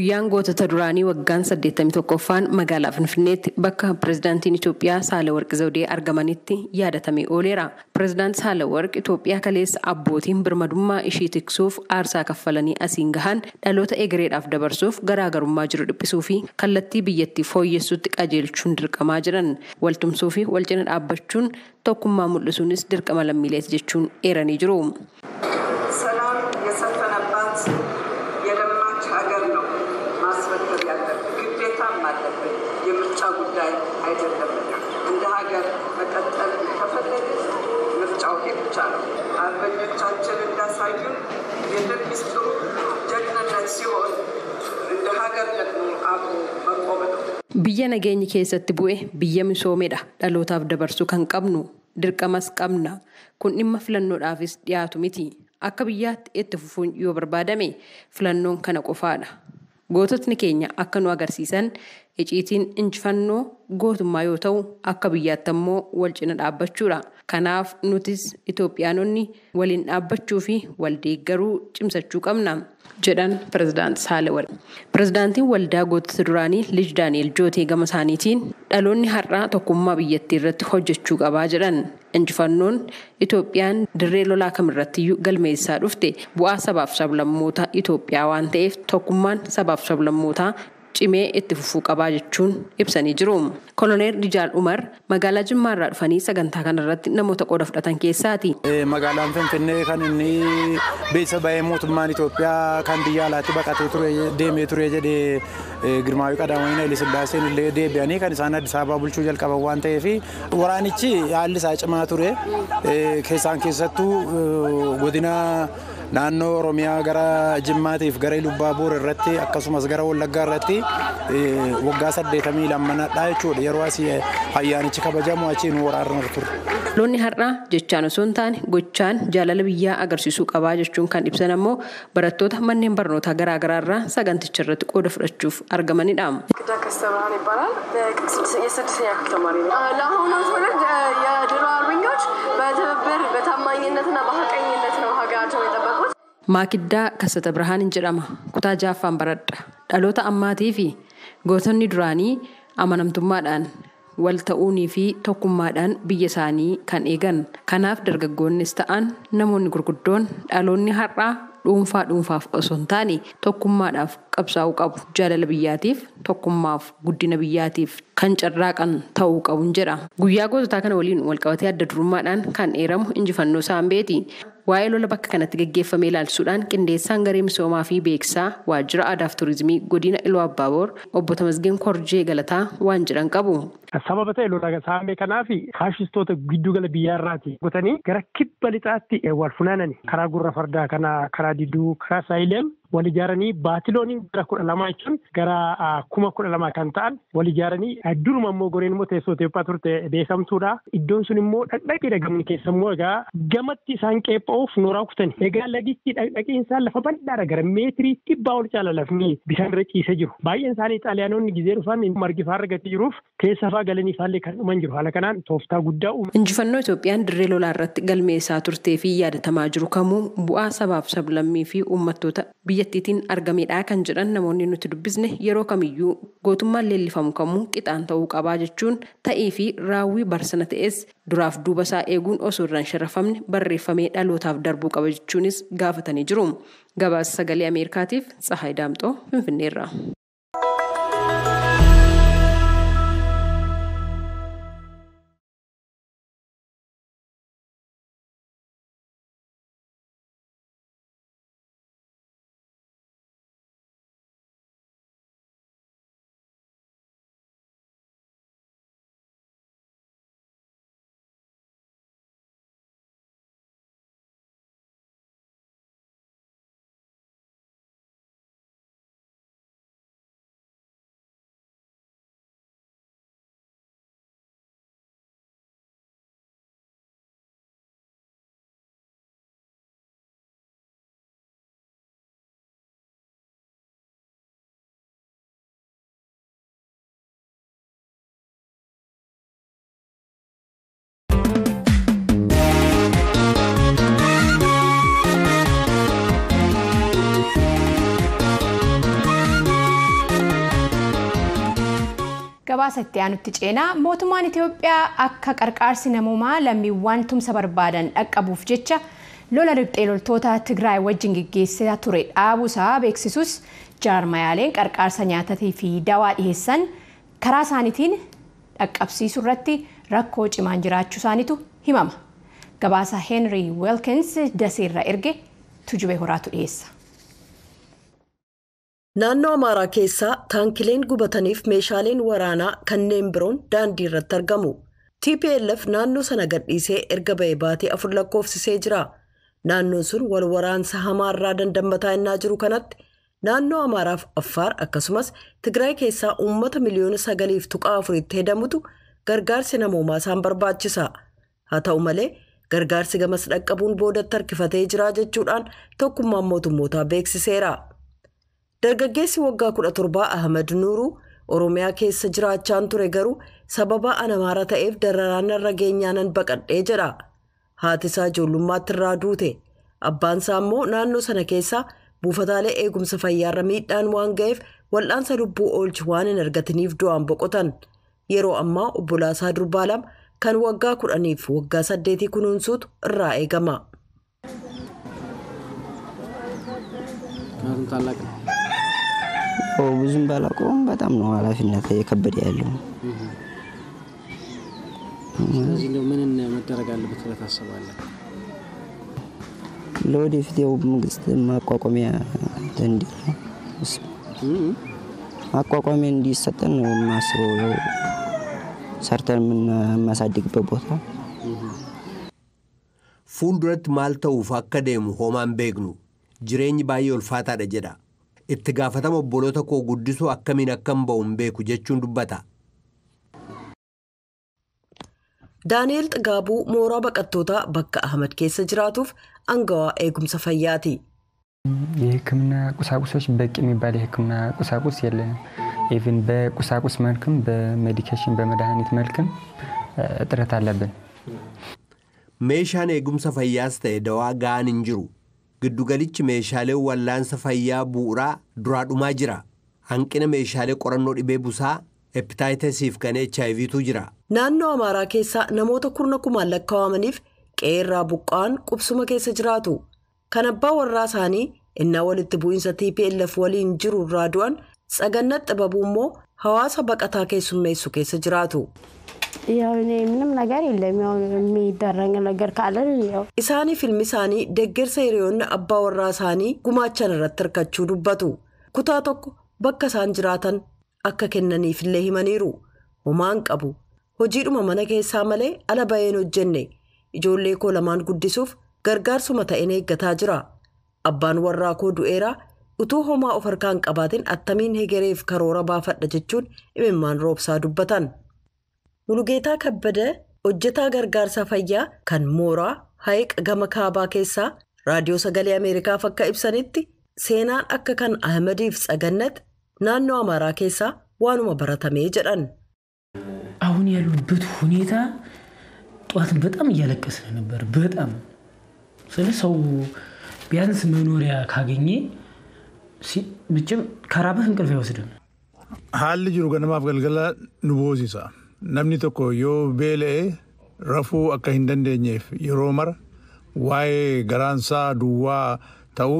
Guyyaan gootota duraanii waggaan 81ffaan magaalaa Finfinneetti bakka pirezidaantiin Itoophiyaa Saahilawarq Zawudee argamanitti yaadatamee ooleera. Pirezidaant Saahilawarq Itoophiyaa kaleessa abbootiin birmadummaa ishii tiksuuf aarsaa kaffalanii asiin gahan dhaloota egereedhaaf dabarsuuf garaagarummaa jiru dhiphisuu fi kallattii biyyattii fooyyessuutti qajeelchuun dirqamaa jiran. Waltumsuu fi wal cina dhaabbachuun tokkummaa mul'isuunis dirqama lammiileeti jechuun eeranii jiru. ሰላም የሰፈነባት የለማች ሀገር ነው ማስረከብ ያለብን፣ ግዴታም አለብን። የምርጫ ጉዳይ አይደለምና እንደ ሀገር መቀጠል ከፈለግን ምርጫው ይሄ ብቻ ነው። አርበኞቻችን እንዳሳዩን የድል ሚስጥሩ ጀግንነት ሲሆን እንደ ሀገር ደግሞ አብሮ መቆም ነው። Biyya nageenyi keessatti bu'e biyya misoomedha. Dhalootaaf dabarsuu kan qabnu dirqamas qabna. Kun dhimma filannoodhaafis dhiyaatu miti. Akka biyyaatti itti fufuun yoo barbaadame filannoon kana qofaadha. Goototni keenya akka nu agarsiisan iciitiin injifannoo gootummaa yoo ta'u akka biyyaatti ammoo wal cina dhaabbachuudha. Kanaaf nutis Itoophiyaanonni waliin dhaabbachuu fi wal deeggaruu cimsachuu qabna jedhan pirezidaant Saahilawarq. Pirezidaantiin waldaa gootota duraanii Lij Daani'el Jootee gama isaaniitiin dhaloonni har'aa tokkummaa biyyattii irratti hojjechuu qabaa jedhan. Injifannoon Itoophiyaan dirree lolaa kamirrattiyyuu galmeessaa dhufte bu'aa sabaaf sablammoota Itoophiyaa waan ta'eef tokkummaan sabaaf sablammootaa cimee itti fufuu qabaa jechuun ibsanii jiru. Koloneel Rijaal Umar magaalaa Jimmaa irraa dhufanii sagantaa kanarratti namoota qooda fudhatan keessaati. Magaalaan Finfinnee kan inni beeksisa bahee mootummaan Itoophiyaa kan biyya alaatti baqatee ture deemee ture jedhee Girmaawii Qadaamawiin Haile Sillaaseen illee deebi'anii kan isaan Addis Ababaa bulchuu jalqaban waan ta'eef waraanichi haalli isaa cimaa ture. Keessaan keessattuu godina naannoo Oromiyaa gara Jimmaatiif gara Ilubaaboor irratti akkasumas gara Wallaggaa irratti waggaa 82dha jechuudha. Yeroo asii ayyaanichi kabajamu achiin waraarra ture. Dhaloonni har'aa jechaan osoo hin taane gochaan jaalala biyyaa agarsiisuu qabaa jechuun kan ibsan ammoo barattoota manneen barnootaa garaagaraa irraa saganticha irratti qooda fudhachuuf argamanidha. ከሰተ ብርሃን ይባላል። የስድስተኛ ክፍል ተማሪ ነው። ለአሁኑ ትውልድ የድሮ አርበኞች በትብብር በታማኝነትና በሀቀኝነት ነው ሀገራቸውን የጠበቁት። Maakiddaa Kassata Birhaan jedhama. Kutaa ja'affaan baradha. Dhaloota ammaatii fi gootonni duraanii amanamtummaadhaan wal ta'uunii fi tokkummaadhaan biyya isaanii kan eegan. Kanaaf dargaggoonnis ta'an namoonni gurguddoon dhaloonni har'aa dhuunfaa dhuunfaaf osoo hin taane tokkummaadhaaf qabsaa'uu qabu. Jaalala biyyaatiif, tokkummaaf, guddina biyyaatiif kan carraaqan ta'uu qabuun jedha. Guyyaa goototaa kana waliin walqabatee adda durummaadhaan kan eeramu injifannoo Saambeeti. Waa'ee lola bakka kanatti gaggeeffame ilaalchisuudhaan qindeessaan garee misoomaa fi beeksisaa waajjira aadaaf turizimii godina Iluu Abbaaboor obbo Tamasgeen Korjee Galataa waan jedhan qabu. Sababa ta'e lola Saambee kanaaf faashistoota giddugala biyyaarraati gotanii gara kibba lixaatti wal funaanani karaa gurra fardaa kana karaa diduu karaa saayileem wal ijaaranii baatilooniin gara 12 jechuun gara 12,000 kan ta'an wal ijaaranii duruma immoo goreen immoo teessoo Itoophiyaa turte beekamtuudha. Iddoon sun immoo dhaqdhaqeedha gamni keessa immoo egaa gamatti isaan qeepha'uuf nooraa kutani. Egaa lagichi dhaqdhaqiin isaa lafa bal'aadha gara meetirii 100 ol caala lafni bishaan irra ciisee jiru. Baay'een isaanii Xaaliyaanonni gizee dhufan margi faa argatee jiruuf keessa faa galanii faallee kan dhuman jiru. Haala kanaan tooftaa guddaa uume. Injifannoo Itoophiyaan dirree lolaa irratti galmeessaa turtee fi yaadatamaa jiru kamuu bu'aa sabaaf sablammii fi uummattoota biyyattiitiin argamedha kan jedhan namoonni nuti dubbisne yeroo kamiyyuu gootummaan leellifamu kamuu qixaan ta'uu qabaa jechuun ta'ee fi raawwii barsana ta'es duraaf duuba isaa eeguun osoo irraan sharafamne barreeffamee dhalootaaf darbuu qaba jechuunis gaafatanii jiru. Gabaasa sagalee Ameerikaatiif Tsahaay Daamxoo Finfinneerraa. Gabaasa itti aanutti ceenaa. Mootummaan Itoophiyaa akka qarqaarsi namoomaa lammiiwwan tumsa barbaadan dhaqqabuuf jecha lola riphxee loltoota Tigraay wajjin geggeessaa ture dhaabuusaa beeksisus, jaarmayaaleen qarqaarsa nyaatatii fi dawaa dhiheessan karaa isaaniitiin dhaqqabsiisuu irratti rakkoo cimaan jiraachuu isaaniitu himama. Gabaasa Henry Wilkins Daseerra erge Tujubee Horaatu dhiyeessa. Naannoo Amaaraa keessaa taankileen gubataniif meeshaaleen waraanaa kanneen biroon daandii irratti argamu. TPLF naannoo sana gadhiisee erga ba'ee baatee 4 lakkoofsisee jira. Naannoon sun wal waraansa hamaarraa dandammataa innaa jiru kanatti, naannoo Amaaraaf Affaar akkasumas Tigraay keessaa uummata miliyoona 9.4tti hedamutu gargaarsi namoomaa isaan barbaachisa. Haa ta'u malee, gargaarsi gamas dhaqqabuun boodatti harkifatee jira jechuudhaan Tokkummaan Mootummootaa beeksiseera. Dargaggeessi waggaa 17 Ahmed Nuuruu, "Oromiyaa keessa jiraachaan ture, garuu sababa an Amaara ta'eef dararaan irra geenyaanan baqadhee" jedha. Haati isaa ijoollummaatti irraa duute. Abbaan isaa immoo naannoo sana keessaa buufataalee eegumsa fayyaarra miidhaan waan ga'eef wal'aansa lubbuu oolchu waan hin argatiniif du'aan boqotan. Yeroo ammaa obbolaasaa durbaa lama kan waggaa 10f waggaa 8 kunuunsuutu irraa eegama. ታላቅ ነው። ብዙም ባላውቀውም በጣም ነው ኃላፊነት የከበደ ያለው። ስለዚህ እንደው ምን መደረግ አለበት ብለህ ታስባለህ? ለወደፊት ያው መንግስት ማቋቋሚያ እንዲል ነው፣ ማቋቋሚያ እንዲሰጠን ነው የማስበው። ያው ሰርተን የምናሳድግበት ቦታ። Fuulduratti maal ta'uuf akka deemu homaan beeknu, jireenyi baay'ee ulfaataadha jedha. Itti gaafatama obboloota koo guddisuu akkamiin akkan ba'u hin beeku jechuun dubbata. Daani'el Xigaabuu mooraa baqattootaa bakka Ahmad keessa jiraatuuf angawaa eegumsa fayyaati. የሕክምና ቁሳቁሶች በቂ የሚባል የሕክምና ቁሳቁስ የለንም። Even በቁሳቁስ መልክም በ medication በመድኃኒት መልክም እጥረት አለብን። Meeshaan eegumsa fayyaas ta'e dawaa ga'aan hin jiru. Giddugalichi meeshaalee wallaansa fayyaa bu'uuraa duraa dhumaa jira. Hanqina meeshaalee qorannoo dhibee busaa, hepataayitasiif kan HIVtu jira. Naannoo Amaaraa keessaa namoota kurna kumaan lakkaawamaniif qe'eerraa buqqa'an qubsuma keessa jiraatu. Kan abbaa warraa isaanii innaa walitti bu'iinsa TPLF waliin jiru irraa du'an Tsagannat Xibabuu immoo hawaasa baqataa keessummeessu keessa jiraatu. ያው እኔ ምንም ነገር የለም። ያው የሚደረግ ነገር ካለ ያው Isaanii ilmi isaanii deeggarsa hiriyoonni abbaa warraa isaanii gumaachan irratti hirkachuu dubbatu. Kutaa tokko bakka isaan jiraatan akka kennaniifillee himaniiru. "Homaan qabu. Hojiidhuma mana keessaa malee ala baheen hojjenne. Ijoollee koo lamaan guddisuuf gargaarsuma ta'een eeggataa jira. Abbaan warraa koo du'eera. Utuu homaa of harkaan qabaatin attamiin hegereef karoora baafadha?" jechuun imimmaan roobsaa dubbatan. Mulugeetaa Kabbada hojjetaa gargaarsa fayyaa kan mooraa Hayiq gama kaabaa keessaa Raadiyoo Sagalee Ameerikaaf akka ibsanitti, seenaan akka kan Ahmadiif Tsagannat naannoo Amaaraa keessaa waanuma baratamee jedhan. አሁን ያሉበት ሁኔታ ጠዋትን በጣም እያለቀስን ነበር። በጣም ስለ ሰው ቢያንስ መኖሪያ ካገኘ መቼም ከራበህ እንቅልፍ አይወስድም። Haalli jiru ganamaaf galgala nu boosisa. Namni tokko yoo beela'e rafuu akka hin dandeenyeef yeroo mara waa'ee garaansaa duwwaa ta'uu